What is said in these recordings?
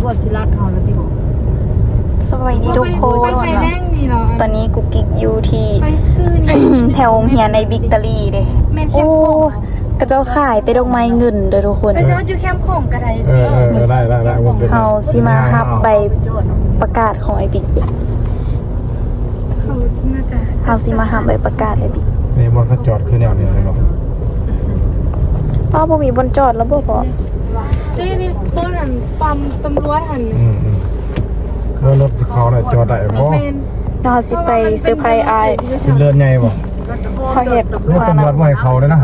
ວ່າຊິລັດເຮົາແລ້ວຕິບໍ? ສະບາຍດີທຸກຄົນ ໄຟແດງນີ້ເນາະ ຕອນນີ້ກຸກກິກຢູ່ທີ່ ໄປຊື້ນີ້ ແຖວໂຮງຮຽນໄອບິກຕາລີເດ້. ແມ່ນແຄມຂອງ ໂອ້ ເຂົາເຈົ້າຂາຍແຕ່ດອກໄມ້ເງິນເດີທຸກຄົນ. ໄປຈອດຢູ່ແຄມຂອງກໍໄດ້. ເອີ ເອີ ໄດ້ ໄດ້ ໄດ້ ເຮົາຊິມາຮັບໃບປະກາດຂອງໄອບິກ. ເຮົາຊິມາຮັບໃບປະກາດໄອບິກ. ນີ້ບ່ອນເຂົາຈອດຄືແນວນີ້ເນາະ. ອ້າວ ບໍ່ມີບ່ອນຈອດແລ້ວບໍ່ພໍ? ນີ້ ນີ້ ໂຕນັ້ນປ້ອມຕຳຫຼວດຫັ້ນ. ອືມ ອືມ ແລ້ວລົດເຂົາໄດ້ຈອດໄດ້ບໍ່? ແມ່ນ ເຮົາຊິໄປເຊີໄພອ້າຍ. ເປັນເຮືອນໃຫຍ່ບໍ່? ເຮົາເຮັດ ລົດຕຳຫຼວດບໍ່ໃຫ້ເຂົ້າເດ້ນະ.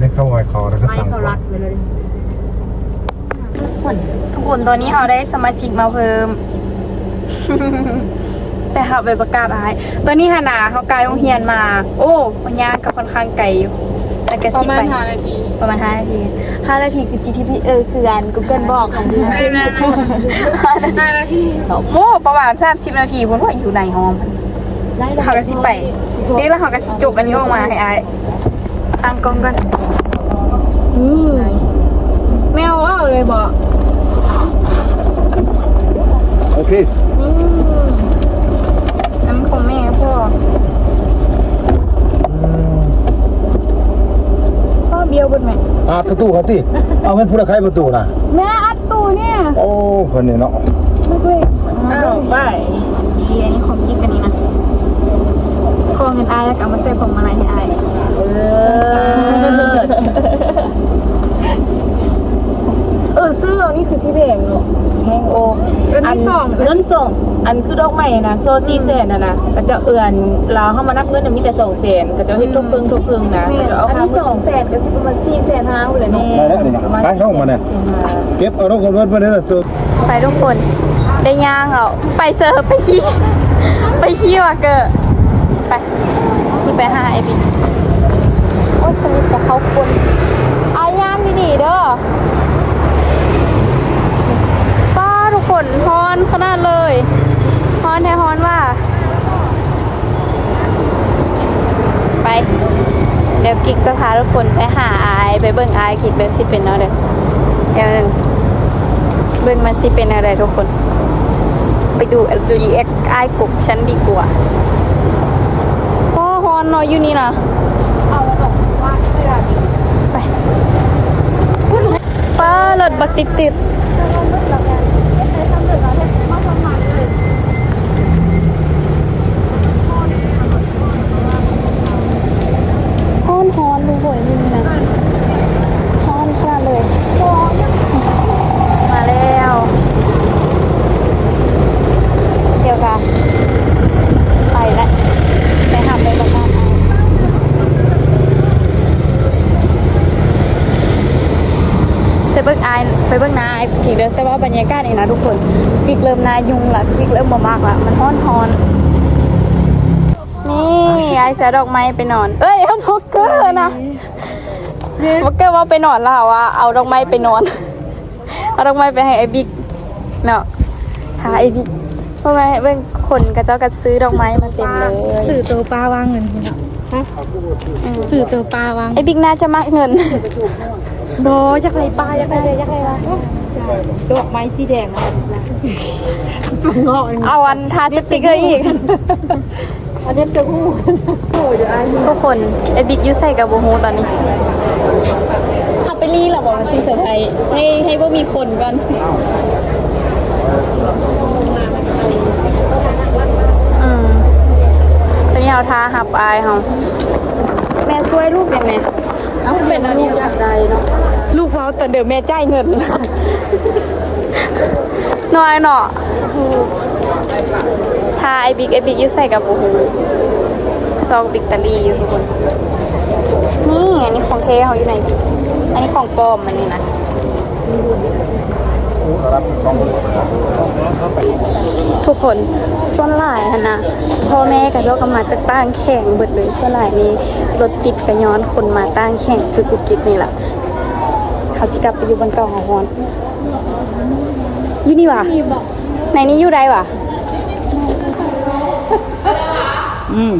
ໄດ້ເຂົ້າ ບໍ່ໃຫ້ເຂົ້ານະ ເຂົາຕັ້ງກວດ. ທຸກຄົນ ຕອນນີ້ເຮົາໄດ້ສະມາຊິກມາເພີ່ມ ໄປຮັບໃບປະກາດອ້າຍ. ຕອນນີ້ຫັ້ນນະ ເຮົາກາຍໂຮງຮຽນມາ ໂອ້ ຍ່າງກໍຄ່ອນຂ້າງໄກຢູ່ ແລ້ວກໍຊິໄປ ປະມານຫ້ານາທີ ປະມານຫ້ານາທີ. ຫ້ານາທີຄືຈີພີເອສ ເອີ ຄືອັນກູເກີນບອກ. ແມ່ນໆ ຫ້ານາທີ ໂອ້ ປະມານສາມສິບນາທີພຸ້ນວ່າ ຢູ່ໃນຫ້ອງ. ເຮົາກໍຊິໄປ ນີ້ລະ ເຮົາກໍຊິຈົກອັນນີ້ອອກມາໃຫ້ອ້າຍ. ຕັ້ງກ້ອງກ່ອນ. ນີ້ ແມ່ເອົາເລີຍບໍ? ໂອເຄ ນີ້ ອັນຂອງແມ່ພໍ່. ອືມ ພໍ່ ບ້ຽວເບິດແມ່. ອັດປະຕູເຂົາຕິ? ເອົາ ແມ່ນຜູ້ໃດໄຂປະຕູນະ? ແມ່ອັດ ຕູ້ນີ້. ໂອ້ ເພິ່ນນີ້ເນາະ. ອ້າວ ໄປ. ອັນນີ້ຂອງກິນກັນນີ້ນະ. ຂໍເງິນອ້າຍແລ້ວກໍເອົາມາໃສ່ພວງມາໄລໃຫ້ອ້າຍ. ເອີ ເອີ ຊື້ເອົານີ້ຄືສີແດງເນາະ. ແຮງໂອ ເອີ ອັນສອງ ເງິນສອງ ອັນຄືດອກໄມ້ນະ ໂຊສີ່ແສນຫັ້ນນະ. ເຂົາເຈົ້າເອີ້ນລາວເຮົາມານັບເງິນນະ ມີແຕ່ສອງແສນ. ເຂົາເຈົ້າເຮັດທົບເຄິ່ງ ທົບເຄິ່ງນະ. ແມ່ນ ເຂົາເຈົ້າເອົາ ອັນນີ້ສອງແສນກໍຊິປະມານສີ່ແສນຫ້າພຸ້ນແຫຼະເນາະ. ໄດ້ແລ້ວນີ້ນະ ໄປເຮົາມາແນ່. ເກັບເອົາເນາະ ເບິດມາແນ່ລະໂຕ. ໄປທຸກຄົນ ໄດ້ຍ່າງເອົາ ໄປເຊີ ໄປຂີ່ ໄປຂີ່ວ່າເກີ ໄປ ຊິໄປຫາໄອ້ບິກ. ໂອ້ຍ ສະວິດກະເຂົ້າຄົນ ອ້າຍຍ່າງດີໆເດີ. ປ້າ ທຸກຄົນ ຮ້ອນຂະໜາດເລີຍ ຮ້ອນແທ້ຮ້ອນວ່າ. ໄປ ດຽວກິກຈະພາທຸກຄົນໄປຫາອ້າຍ ໄປເບິ່ງອ້າຍກິກເດີ ຊິເປັນແນວໃດ. ດຽວເບິ່ງມັນຊິເປັນແນວໃດທຸກຄົນ ໄປດູຣີແອັກອ້າຍກົກຊັ້ນດີກວ່າ. ໂອ້ ຮ້ອນເນາະຢູ່ນີ້ນະ. ໄປ ປ້າ ລົດບັກຕິດໆ. ຮ້ອນໆ ທຸກຄົນ ຢູ່ນີ້ນະ ຮ້ອນຂະໜາດເລີຍ. ມາແລ້ວ ດຽວກະໄປລະ ໄປຫາໄປປະກາດເອົາ. ໄປເບິ່ງອ້າຍ ໄປເບິ່ງໜ້າອ້າຍກິກເດີ. ແຕ່ວ່າບັນຍາກາດນີ້ນະທຸກຄົນ ກິກເລີ່ມໜ້າຫຍຸ້ງລະ ກິກເລີ່ມບໍ່ມັກລະ ມັນຮ້ອນໆ. ນີ້ ອ້າຍຊິເອົາດອກໄມ້ໄປນອນ ເອີຍ ເອົາໂບເກີນະ ໂບເກີວ່າໄປນອນລະ ວ່າເອົາດອກໄມ້ໄປນອນ. ເອົາດອກໄມ້ໄປໃຫ້ໄອ້ບິກເນາະ ຫາໄອ້ບິກ. ເບິ່ງ ຄົນເຂົາເຈົ້າກໍຊື້ດອກໄມ້ມາເຕັມເລີຍ. ຊື້ໂຕປ້າວາງເງິນພຸ້ນເນາະ. ຮະ? ອືມ ຊື້ໂຕປ້າວາງ. ໄອ້ບິກໜ້າຈະມັກເງິນ. ບໍ່ ຢາກໄດ້ປ້າ ຢາກໄດ້ ຢາກໄດ້ວ່າ ດອກໄມ້ສີແດງ ເອົາອັນທາສະຕິກເກີອີກ. ອັນນີ້ຈະຮູ້ ທຸກຄົນ ໄອ້ບິກຢູ່ໃສກໍບໍ່ຮູ້ຕອນນີ້. ເຮົາໄປລີ້ລະບໍ່ ມັນຊິເຊີໄພຣສ໌ ໃຫ້ ໃຫ້ບໍ່ມີຄົນກ່ອນ. ອືມ ຕອນນີ້ເຮົາຖ້າຮັບອ້າຍເຮົາ. ແມ່ຊ່ວຍລູກແດ່ແມ່. ເອົ້າ ເປັນອັນນີ້ ລູກເວົ້າຕອນເດີແມ່ຈ່າຍເງິນ ນ້ອຍເນາະ. ຖ້າໄອ້ບິກ ໄອ້ບິກຢູ່ໃສກໍບໍ່ຮູ້ ຊອກບິກຕາລີຢູ່ທຸກຄົນ. ນີ້ ອັນນີ້ຂອງແທ້ເຮົາຢູ່ໃນ ອັນນີ້ຂອງປອມ ອັນນີ້ນະ. ທຸກຄົນ ສ່ວນຫຼາຍຫັ້ນນະ ພໍ່ແມ່ເຂົາເຈົ້າກໍມາຈາກຕ່າງແຂວງເບິດເລີຍ. ສ່ວນຫຼາຍນີ້ລົດຕິດກໍຍ້ອນຄົນມາຕ່າງແຂວງຄືກຸກກິກນີ້ລະ. ເຮົາຊິກັບໄປຢູ່ບ່ອນເກົ່າເຮົາຮ້ອນ. ຢູ່ນີ້ຫວາ? ໃນນີ້ຢູ່ໄດ້ຫວາ? ອືມ.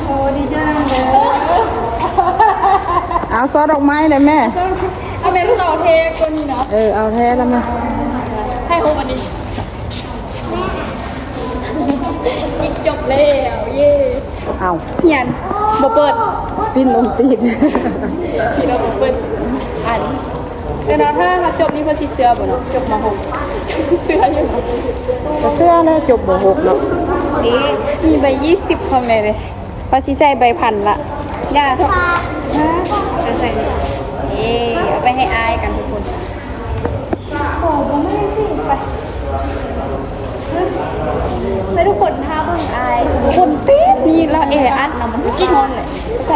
ໂອ້ ດີໃຈນຳເດີ. ເອົາ ຊໍດອກໄມ້ແຫຼະແມ່. ເອົາແມ່ ເອົາແທ້ກ່ອນນີ້ເນາະ. ເອີ ເອົາແທ້ແລ້ວແມ່. ໃຫ້ໂຮມອັນນີ້. ກິກຈົບແລ້ວ ເຢ້. ເອົາ ຮຽນບໍ່ເປີດ ປິ່ນລົງຕີນ ທີ່ເຮົາບໍ່ເປີດ. ອັນ ແຕ່ວ່າຖ້າເຮົາຈົບນີ້ເພິ່ນຊິເຊື່ອບໍ່ເນາະ? ຈົບ ມ.ຫົກ ເຊື່ອຢູ່ເນາະ? ກໍເຊື່ອແຫຼະ ຈົບ ມ.ຫົກ ເນາະ. ເອີ ມີໃບ ຊາວ ຄອມເມັນເດ້. ວ່າຊິໃສ່ໃບພັນລະ ຢ່າ ເອີ ເອົາໄປໃຫ້ອ້າຍກັນທຸກຄົນ. ໂອ້ ບໍ່ແມ່ນຊິ ໄປ ໄປທຸກຄົນ ຖ້າເບິ່ງອ້າຍ ຄົນເຕັມນີ້ ລາວແອອັດນະ ມັນຮ້ອນແຫຼະ. ໄປ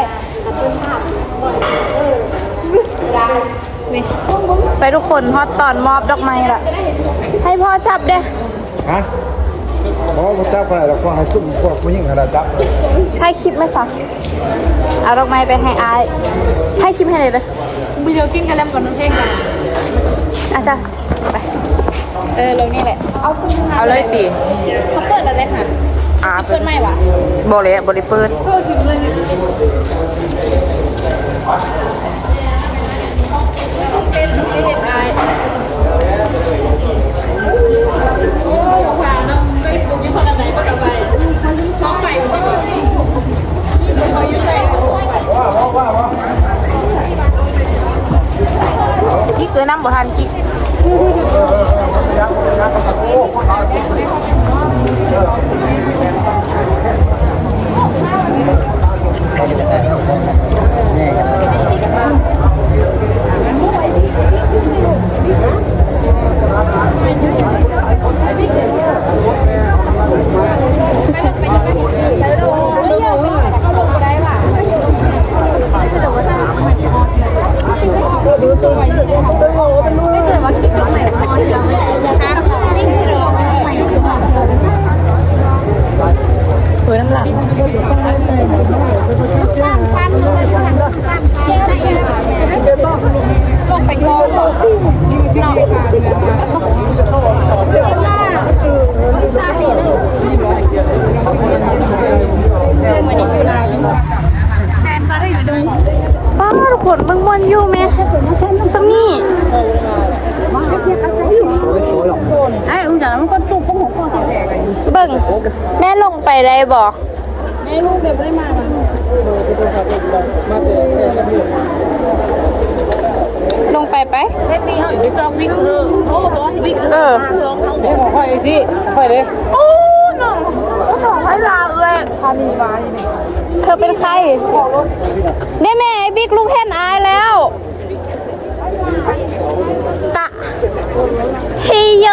ໄປທຸກຄົນ ຮອດຕອນມອບດອກໄມ້ລະ ໃຫ້ພໍ່ຈັບເດ້. ຮະ? ບໍ່ ບໍ່ຈັບກໍໄດ້ດອກ ຂໍໃຫ້ຊຸມພວກຜູ້ຍິງຫັ້ນລະຈັບ. ຖ່າຍຄລິບໄວ້ຊະ ເອົາດອກໄມ້ໄປໃຫ້ອ້າຍ. ຖ່າຍຄລິບໃຫ້ແດ່ເດີ. ບໍ່ຢາກກິນກະແລັມກັບນ້ຳແຂງກັນ. ອາຈານ ໄປ ເອີ ລົງນີ້ແຫຼະ. ເອົາເລີຍຕິ. ເຂົາເປີດແລ້ວເດ້ຫະ. ອ່າ ເປີດໃໝ່ຫວາ? ບໍ່ແຫຼະ ບໍ່ໄດ້ເປີດ. ກິກເອີຍ ນຳບໍ່ທັນກິກ. ເອີ ນຳຫຼັງ ລົງໄປກ່ອນ ປ້າ ທຸກຄົນເບິ່ງມ່ວນຢູ່ແມ່ ສ່ຳນີ້ ເບິ່ງ ແມ່ລົງໄປໄດ້ບໍ່? ແມ່ລູກເດີ ບໍ່ໄດ້ມານະ ລົງໄປໄປ. ເຮັດດີເຮົາໄປຈອກວິກ ເອີ ໂອ້ ບອກວິກ ເອີ ມາລອກເຮົາ ນີ້ຂອງຂ້ອຍຊິ ຂ້ອຍເດ້. ໂອ້ ນ້ອງ ໂອ້ ນ້ອງໄຫຼລາເອື້ອຍ ພານີມາຢູ່ນີ້. ເທີເປັນໃຄ? ໄດ້ແມ່ ໄອ້ບິກລູກເຫັນອາຍແລ້ວ ຕະ ເຮໂຍ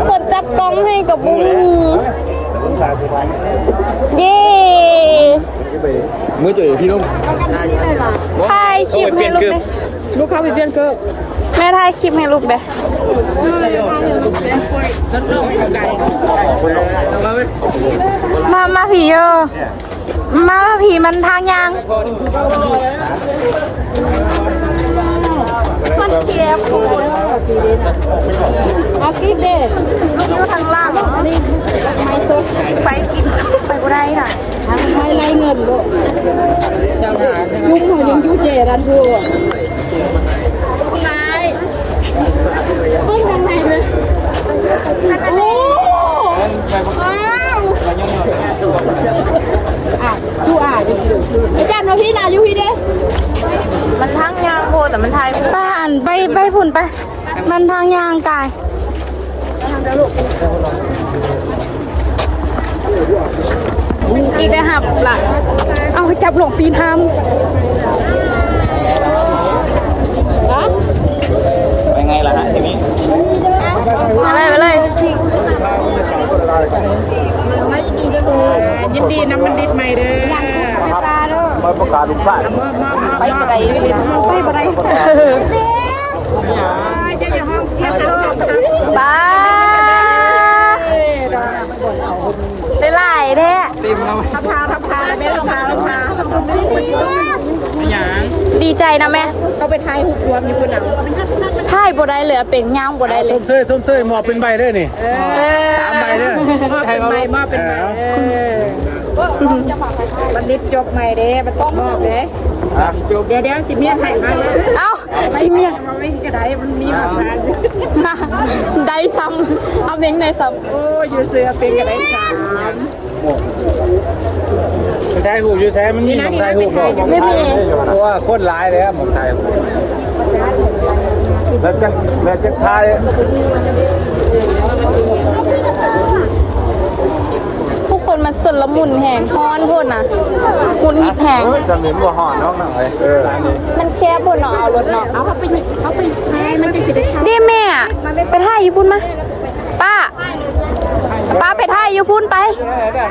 ຄົນຈັບກ້ອງໃຫ້ກໍບໍ່ມີ. ເຢ້ ມື້ຕົວເອງພີ່ນ້ອງ ຖ່າຍຄລິບໃຫ້ລູກແດ່. ລູກເຂົ້າໄປປ່ຽນເກີບ ແມ່ຖ່າຍຄລິບໃຫ້ລູກແດ່. ມາ ມາພີ້ເດີ ມາພີ້ ມັນທາງຍ່າງ ມັນແຄບ. ເອົາກິນເດ້ ຢູ່ທາງຫຼັງ ໄຟກິນ ໄປບໍ່ໄດ້ນະ. ໄຟໄລ່ເງິນໂລດ ລຸງເຮົາຍັງຢູ່ເຈດັນພຸ້ນ. ເບິ່ງທາງໃນເລີຍ ໂອ້ ວ້າວ ອ່ະ ດູອ່າ ອາຈານມາພີ້ນະ ຢູ່ພີ້ເດ້. ມັນທາງຍ່າງໂພດ ແຕ່ມັນຖ່າຍ ໄປ ອັນ ໄປ ໄປພຸ້ນໄປ. ມັນທາງຍ່າງກາຍ ກິກໄດ້ຮັບລະ ເອົາຈັບຫຼວງປີນຫ້າມ. ໄປໄງລະຮະທີນີ້ ມາເລີຍ ມາເລີຍ. ຍິນດີນຳບັນດິດໃໝ່ເດີ ໄປປະກາດລູກຊາຍ ໄປບໍ່ໄດ້ ໄປບໍ່ໄດ້. ປ້າ ຫຼາຍໆແທ້ ເຕັມແລ້ວ ທັບທາ ທັບທາ ແມ່ທັບທາ ທັບທາ. ຫຍັງ? ດີໃຈນຳແມ່ ເຮົາໄປຖ່າຍຮູບລວມຢູ່ພຸ້ນນະ ຖ່າຍບໍ່ໄດ້ເລີຍ ເປັນຍ່າງບໍ່ໄດ້ເລີຍ. ຊົມເຊີຍ ຊົມເຊີຍ ມອບເປັນໃບເດີນີ້ ເອີ ສາມໃບເດີ ມອບເປັນໃບ ມອບເປັນໃບ ເອີ. ບັນດິດຈົບໃໝ່ເດ້ ບັນດິດມອບເດ້. ຮະ? ດຽວໆ ຊິມຽນໃຫ້ມາເລີຍ. ເອົ້າ ຊິມຽນ ມາເວັງກໍໄດ້ ມັນມີຫອດງານ ໄດ້ຊ້ຳ ເອົາເວັງໄດ້ຊ້ຳ. ໂອ້ ຢູ່ເສືອເປັນກໍໄດ້ສາມ. ໄປຖ່າຍຮູບຢູ່ໃສ? ມັນມີໝ່ອງຖ່າຍຮູບບໍ່? ບໍ່ມີ. ໂອ້ ຄົນຫຼາຍແລ້ວໝ່ອງຖ່າຍຮູບ. ແລ້ວຈັກ ແລ້ວຈັກຖ່າຍ. ຜູ້ຄົນມັນຊົນລະມຸນແຮງ ຮ້ອນໂພດນະ ຫງຸດຫງິດແຮງ. ເອີ ຈະເປັນບໍ່ຮ້ອນດອກນະ. ເອີ ມັນແຄບໂພດເນາະ ເອົາລົດເນາະ. ເອົາເຂົ້າໄປ ເຂົ້າໄປຖ່າຍ ມັນຈັ່ງຊິໄດ້ຖ່າຍ. ເດ້ແມ່ ໄປຖ່າຍຢູ່ພຸ້ນມາ ປ້າ ປ້າໄປຖ່າຍຢູ່ພຸ້ນ ໄປ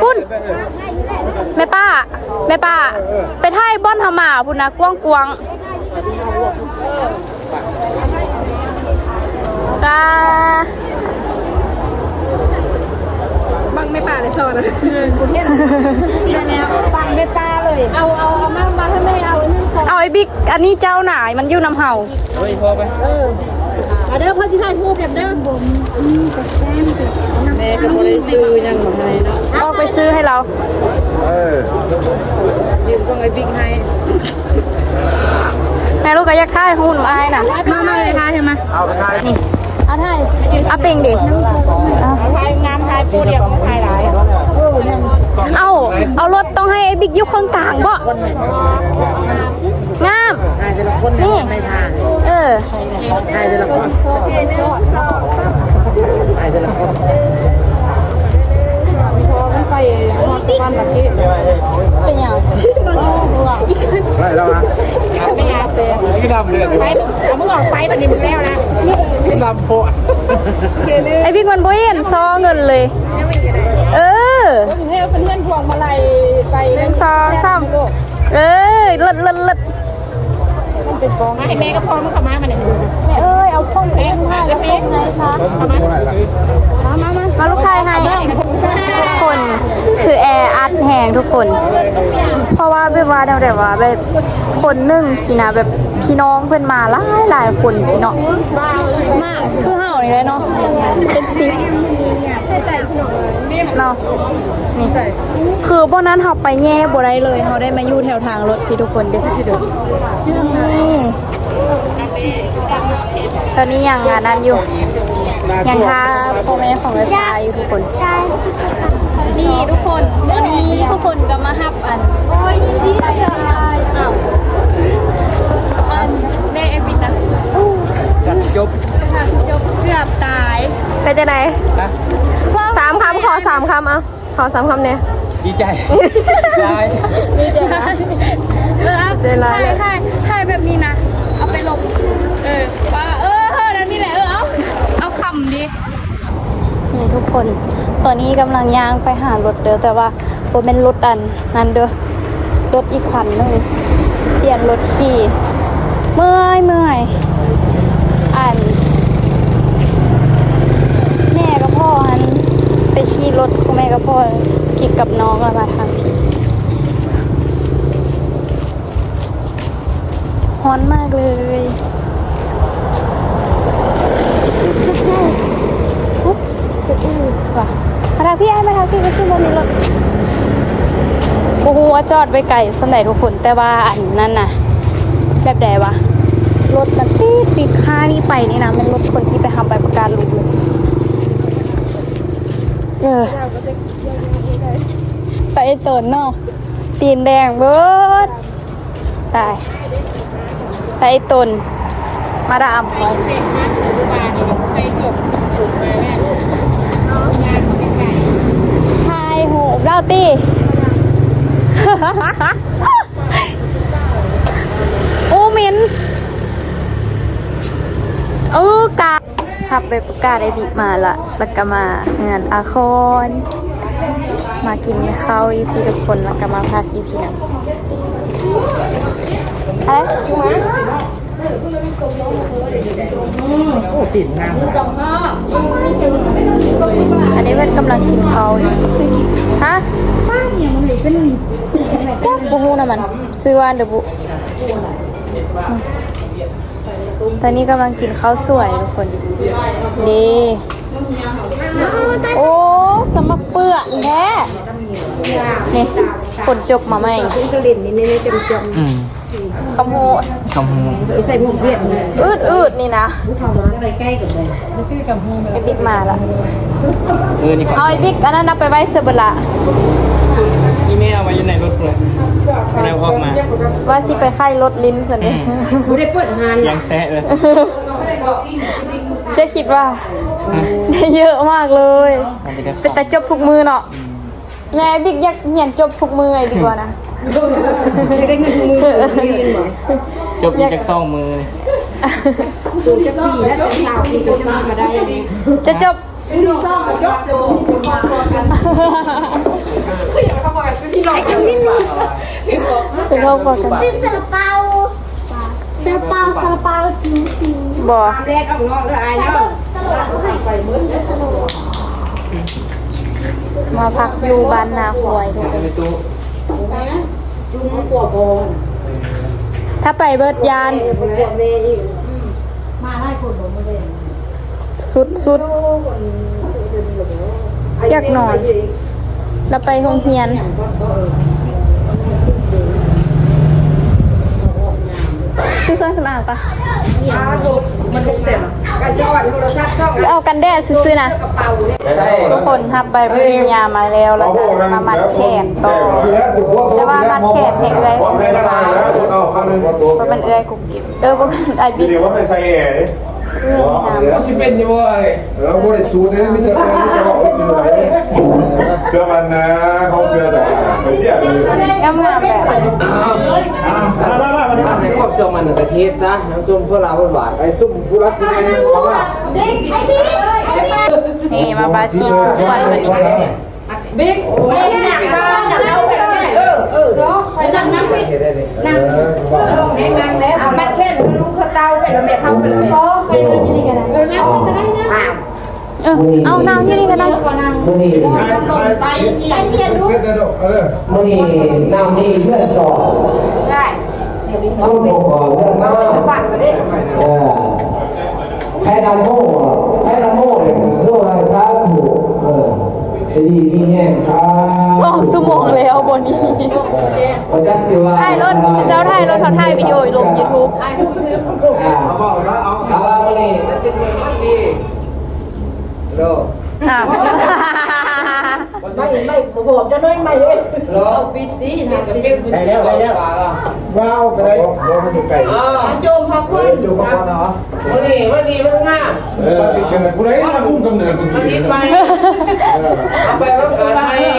ພຸ້ນ. ແມ່ປ້າ ແມ່ປ້າ ໄປຖ່າຍບ່ອນເຮົາມາພຸ້ນນະ ກວ້າງໆ. ກາ ບັງແມ່ປ້າໄດ້ສອນນະ. ເອີ ໄດ້ແລ້ວ ບັງແມ່ປ້າເລີຍ. ເອົາ ເອົາ ເອົາມາ ມາໃຫ້ແມ່ ເອົາໜຶ່ງ ສອງ ເອົາໄອ້ບິກ ອັນນີ້ເຈົ້ານາຍ ມັນຢູ່ນຳເຮົາ. ເອີ ມາເດີ ເພິ່ນຊິຖ່າຍຮູບນຳເດີ. ແມ່ກໍບໍ່ໄດ້ຊື້ຫຍັງມາໃຫ້ເນາະ ອອກໄປຊື້ໃຫ້ລາວ. ເອີ ຢືມຂອງໄອ້ບິກໃຫ້. ແມ່ລູກກໍຢາກຖ່າຍຮູບອ້າຍນະ. ມາ ມາເລີຍ ຖ່າຍເຫັນມາ. ເອົາໄປຖ່າຍ ນີ້ ເອົາຖ່າຍ ເອົາເປັງເດ. ເອົາຖ່າຍງາມ ຖ່າຍຜູ້ດຽວ ຖ່າຍຫຼາຍ. ເອົາ ເອົາລົດຕ້ອງໃຫ້ໄອ້ບິກຢູ່ເຄິ່ງກາງເບາະ. ງາມ ຖ່າຍແຕ່ລະຄົນ ນີ້ ໃຫ້ທ່າ ເອີ ຖ່າຍແຕ່ລະຄົນ ຖ່າຍແຕ່ລະຄົນ. ໄປຮອດສະຫວັນນະ ເປັນຫຍັງ? ໄດ້ແລ້ວນະ ຄືດຳເລີຍ. ໄປ ເອົາ ມຶງອອກໄປ ບັດນີ້ມຶງແລ້ວນະ ດຳໂພດ. ໄອ້ພິກມັນບໍ່ເຫັນຊໍເງິນເລີຍ. ເອີ ເບິ່ງແທ້ ເປັນເຮືອນພວງມາໄລໄປ ໜຶ່ງ ສອງ ສາມ ເອີ ເລີດ ເລີດ ເລີດ. ມາໃຫ້ແມ່ກັບພໍ່ມຶງເຂົ້າມາ ມານີ້ ແມ່ເອີຍ. ເອົາຂອງຂຶ້ນມາແລ້ວສົ່ງໃຫ້ຊະ. ມາ ມາ ມາ ມາ ລູກໄຂ່ໃຫ້. ທຸກຄົນ ຄືແອອັດແຮງທຸກຄົນ ເພາະວ່າແບບວ່າແນວໃດວະ ແບບຄົນໜຶ່ງຊີ້ນະ ແບບພີ່ນ້ອງເພິ່ນມາຫຼາຍໆຄົນຊີ້ເນາະ. ມາຄືເຮົານີ້ແຫຼະເນາະ ເປັນສິບເນາະ. ນີ້ ຄືບ່ອນນັ້ນເຮົາໄປແຍ່ບໍ່ໄດ້ເລີຍ ເຮົາໄດ້ມາຢູ່ແຖວທາງລົດພີ້ທຸກຄົນເດ້. ນີ້ ຕອນນີ້ຍັງອັນນັ້ນຢູ່ ຍັງຖ້າພໍ່ແມ່ຂອງເອື້ອຍຟ້າຢູ່ທຸກຄົນ. ນີ້ທຸກຄົນ ຕອນນີ້ທຸກຄົນກໍມາຮັບອັນ ອ້າວ ອັນແມ່ເອວິນນະ ຈັບຈົບ ເກືອບຕາຍ. ເປັນຈັ່ງໃດ? ຮະ? ສາມຄຳ ຂໍສາມຄຳ ເອົາ. ຂໍສາມຄຳແດ່. ດີໃຈ. ດີໃຈ. ດີໃຈຫຼາຍ. ເອີ ເອົາ ດີໃຈຫຼາຍ ຖ່າຍ ຖ່າຍ ຖ່າຍແບບນີ້ນະ ເອົາໄປລົບ. ເອີ ວ່າ ເອີ ເອີ ແນວນີ້ແຫຼະ. ເອີ ເອົາ ເອົາຄຳດີ. ນີ້ທຸກຄົນ ຕອນນີ້ກຳລັງຍ່າງໄປຫາລົດເດີ ແຕ່ວ່າບໍ່ແມ່ນລົດອັນນັ້ນເດີ ລົດອີກຄັນໜຶ່ງ ປ່ຽນລົດຂີ່. ເມື່ອຍ ເມື່ອຍ ອັນ ແມ່ກັບພໍ່ຫັ້ນໄປຂີ່ລົດຂອງແມ່ກັບພໍ່ ກິກກັບນ້ອງ ແລ້ວມາທາງພີ້. ຮ້ອນມາກເລີຍ. ມາທາງພີ້ ອ້າຍ ມາທາງພີ້ ຄືຊິບໍ່ມີລົດ. ບໍ່ຮູ້ວ່າຈອດໄວ້ໄກສ່ຳໃດທຸກຄົນ ແຕ່ວ່າອັນນັ້ນນະ ແບບໃດວະ ລົດມັນຕິດ ຕິດຄານີ້ໄປນີ້ນະ ແມ່ນລົດຄົນທີ່ໄປຮັບໃບປະກາດລູກເລີຍ. ເອີ ຕາເອຕົນເນາະ ຕີນແດງເບິດ. ຕາຍ ຕາເອຕົນ ມາດາມ ຖ່າຍຮູບລາວຕິ. ອູ້ ເໝັນ ເອີ ກາ ຮັບໃບປະກາດໄອ້ບິກມາລະ ແລ້ວກະມາເຮືອນອາຄອນ ມາກິນເຂົ້າຢູ່ພີ້ທຸກຄົນ ແລ້ວກະມາພັກຢູ່ພີ້ນຳ. ເອີ ໂອ້ ຈີນງາມ. ອັນນີ້ເພິ່ນກຳລັງກິນເຂົ້າຢູ່. ຮະ? ຈັກ ບໍ່ຮູ້ນຳມັນ ຊື່ວ່າອັນໃດບຸ. ຕອນນີ້ກຳລັງກິນເຂົ້າສວຍທຸກຄົນເດ້. ໂອ້ ສະໝັກເປືອນແທ້. ນີ້ ຄົນຈົບມາໃໝ່ ອືມ ຄຳຮູ້ ຄຳຮູ້ ໃສ່ໝວກຫວຽດ ອືດໆ ນີ້ນະ ໄອ້ບິກມາລະ ເອີ ນີ້ ເອົາໄອ້ບິກອັນນັ້ນນະໄປໄວ້ໃສເບິດລະ ອີແມ່ເອົາໄວ້ຢູ່ໃນລົດພຸ້ນ ແລ້ວອອກມາ ວ່າຊິໄປໄຂລົດຫຼິ້ນຊັ້ນເດ ອືມ ບໍ່ໄດ້ເປີດຮ້ານ ຍັງແຊະເລີຍ ເຈົ້າຄິດວ່າ ຮະ ໄດ້ເຍອະມາກເລີຍ ເປັນຕາຈົບທຸກມື້ເນາະ ອືມ ແມ່ ບິກຢາກຮຽນຈົບທຸກມື້ ບິກວ່ານະ ຢາກໄດ້ເງິນທຸກມື້ ຈົບອີກຈັກສອງມື້ ໂຕຈັກປີແລ້ວ ຊາວປີກໍຈະມາໄດ້ ຈະຈົບ ເປັນຄອບຄົວກັນ ເປັນຄອບຄົວກັນ ຊື້ຊາລາເປົາ ຊາລາເປົາ ຊາລາເປົາ ຈິງ ຈິງ ບໍ່ ຕາມແດດອອກນອກເດີອ້າຍເດີ ມາພັກຢູ່ບ້ານນາຄວາຍ ທຸກຄົນ ຖ້າໄປເບິດຢ້ານ ມາຫຼາຍຄົນບໍ່ ສຸດໆ ຢາກນອນ ແລ້ວໄປໂຮງຮຽນ ຊື້ເຄື່ອງສຳອາງປະ ມັນຫົກແສນ ເອົາກັນແດດຊື່ໆ ນະ ທຸກຄົນຮັບໃບປະລິນຍາມາແລ້ວ ແລ້ວກໍມາມັດແຂນຕໍ່ ແຕ່ວ່າມັດແຂນໃຫ້ເອື້ອຍ ເພາະມັນເອື້ອຍ ເອີ ບໍ່ແມ່ນ ອ້າຍບິກ ເອີ ມັນຊິເປັນຢູ່ບໍ່ ເອີ ບໍ່ໄດ້ສູດເດ້ ມີແຕ່ ມີແຕ່ເວົ້າຊື່ໄດ ເຊື່ອມັນນະ ເຮົາເຊື່ອໃຈ ໄປເຊື່ອເລີຍ ງາມໆ ແບບ ອ່າ ມາໆໆ ຄວາມເຊື່ອມັນກະເຮັດຊະ ນ້ຳສົ້ມໂຄລາຫວານໆ ໄອ້ຊຸມຜູ້ລັກຜູ້ໃຫຍ່ນີ້ ນີ້ມາປາຊີສຸກວັນ ມື້ນີ້ ບິກ ເອີ ເອີ ເອີ ນັ່ງ ນັ່ງ ນັ່ງ ນັ່ງ ນັ່ງແລ້ວ ມັດແຂນລູກເຂົາເຕົ້າໄປແລ້ວ ແມ່ເຂົ້າໄປແລ້ວ ແມ່ ເອີ ເອົາ ນັ່ງຢູ່ນີ້ກໍໄດ້ ມື້ນີ້ ມື້ນີ້ນ້ຳນີ້ເລືອດສອດ ໄດ້ ຄົນບໍ່ຂໍເລື່ອງມາ ເອີ ໃຜນຳໂມ ໃຜນຳໂມນີ້ຄືວ່າສາທຸ ເອີ ດີມີແຮງ ສາທຸ ສອງຊົ່ວໂມງແລ້ວບໍ່ນີ້ ບໍ່ຈັກຊິວ່າ ຖ່າຍລົດ ເຈົ້າຖ່າຍລົດ ເຂົາຖ່າຍວິດີໂອລົງຢູທູບ ອ່າ ເອົາເວົ້າຊະ ເອົາ ເອົາ ມື້ນີ້ມັນເປັນມື້ມັນດີ ໂລ ອ້າວ ໄມ້ ໄມ້ ບໍ່ບອກຈະໜ້ອຍໄມ້ເອີຍ ໂລ ປິດດີນະ ໄດ້ແລ້ວ ໄດ້ແລ້ວ ວ້າວ ກໍໄດ້ ບໍ່ ບໍ່ຢູ່ໄກ ອ່າ ໂຈມພະຄຸນ ໂຈມພະຄຸນເນາະ ມື້ນີ້ ມື້ນີ້ມັນງາມ ເອີ ວັນຊິເກີດຜູ້ໃດມາຄຸມກຳເນີດ ມັນດີໄປ ເອີ ເອົາໄປວັນເກີດໃໝ່ ເອີ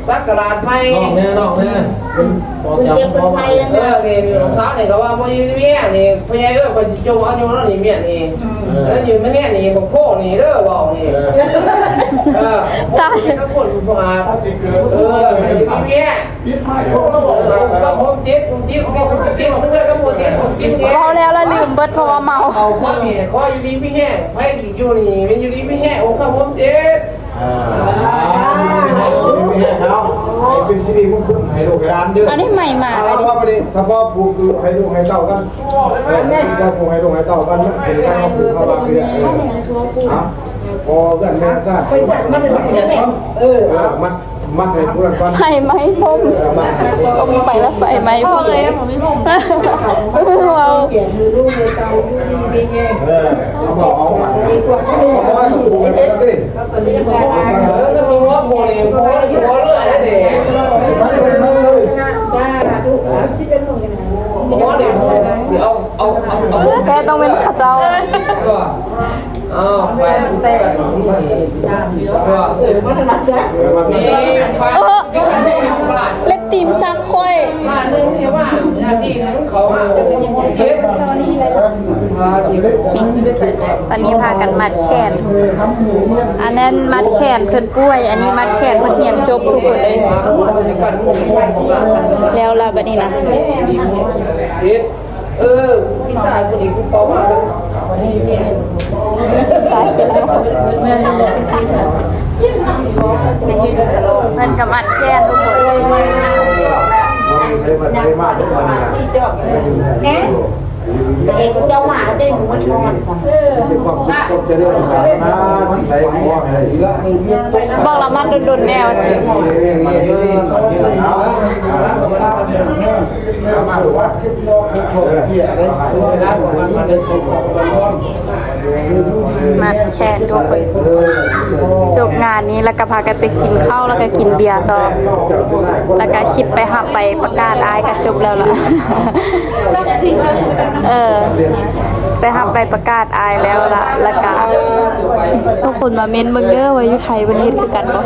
ສັກກະລາດໃໝ່ ນອກແນ່ ນອກແນ່ ເປັນ ເອີ ນີ້ ສາວນີ້ກໍວ່າບໍ່ຢູ່ເມຍນີ້ ພໍ່ໃຫຍ່ເອີຍ ຂ້ອຍຊິຈົ່ງເອົາຢູ່ເນາະນີ້ ເມຍນີ້ ເອີ ແລ້ວຢູ່ມາແນ່ນີ້ ບັກໂພນີ້ເດີ ເວົ້ານີ້ ເອີ ຕາຍ ເອີ ຢູ່ດີມີແຮງ ເອີ ຄວາມຫົວເຈັບ ຫົວເຈັບ ຫົວເຈັບ ເວົ້າແລ້ວລະລືມເບິດ ເພາະວ່າເມົາ ເອົາຄວາມນີ້ ຂໍຢູ່ດີມີແຮງ ໃຜຊິຢູ່ນີ້ ແມ່ນຢູ່ດີມີແຮງ ໂອ້ ຄວາມຫົວເຈັບ ອ່າ ເອົາ ໃຫ້ເປັນສິລິມຸງຄຸນໃຫ້ລູກໃຫ້ຫຼານເດີ ອັນນີ້ໃໝ່ມາ ເອົາ ເອົາ ເອົາ ເອົາ ເອົາ ໃຫ້ລູກໃຫ້ເຕົ້າກັນ ເອີ ໃຫ້ລູກໃຫ້ເຕົ້າກັນ ມັນເປັນການຂອບຄຸນເຮົາວ່າຄື ເອີ ເອົາ ພໍເພື່ອນແມ່ຊາດ ເອີ ມັດ ມັດໃຫ້ຜູ້ນັ້ນກ່ອນ ໃຫ້ໄມ້ພົມ ເອີ ມັດໃຫ້ຜູ້ ອມໄປແລ້ວໃສ່ໄມ້ພົມ ເອີ ບໍ່ມີຜົມ ເວົ້າ ເອີ ເອົາ ເອົາ ເອົາ ເອົາ ເອີ ແທ້ຕ້ອງແມ່ນເຂົາເຈົ້າ ເອີ ເລັບຕີນສັກຂ້ອຍ ຕອນນີ້ພາກັນມັດແຂນ ອັນນັ້ນມັດແຂນເພິ່ນປ່ວຍ ອັນນີ້ມັດແຂນເພິ່ນຮຽນຈົບທຸກຄົນເອີຍ ແລ້ວລະບັດນີ້ນະ ເອີ ພີ່ຊາຍຜູ້ນີ້ກູເປົ່າມາແລ້ວ ສາຍເຂດ ເພິ່ນກໍມັດແຂນທຸກຄົນ ເອີ. ເອງເຈົ້າໝາເຕັມມັນນອນຊະ ບອກລະມັນດົນໆແນວຊິ ມັດແຂນທຸກຄົນ ຈົບງານນີ້ແລ້ວກໍພາກັນໄປກິນເຂົ້າ ແລ້ວກໍກິນເບຍຕໍ່ ແລ້ວກໍຄິດໄປຮັບໃບປະກາດອ້າຍກໍຈົບແລ້ວລະ ເອີ ໄປຮັບໃບປະກາດອ້າຍແລ້ວລະ ແລ້ວກະທຸກຄົນມາເມັ້ນເບິ່ງເດີວ່າຢູ່ໄທເພິ່ນເຮັດຄືກັນບໍ່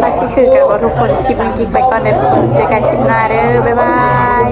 ວ່າຊິຄືກັນບໍ່ທຸກຄົນ. ຄລິບນີ້ກິກໄປກ່ອນເດີທຸກຄົນ ເຈີກັນຄລິບໜ້າເດີ ບາຍບາຍ.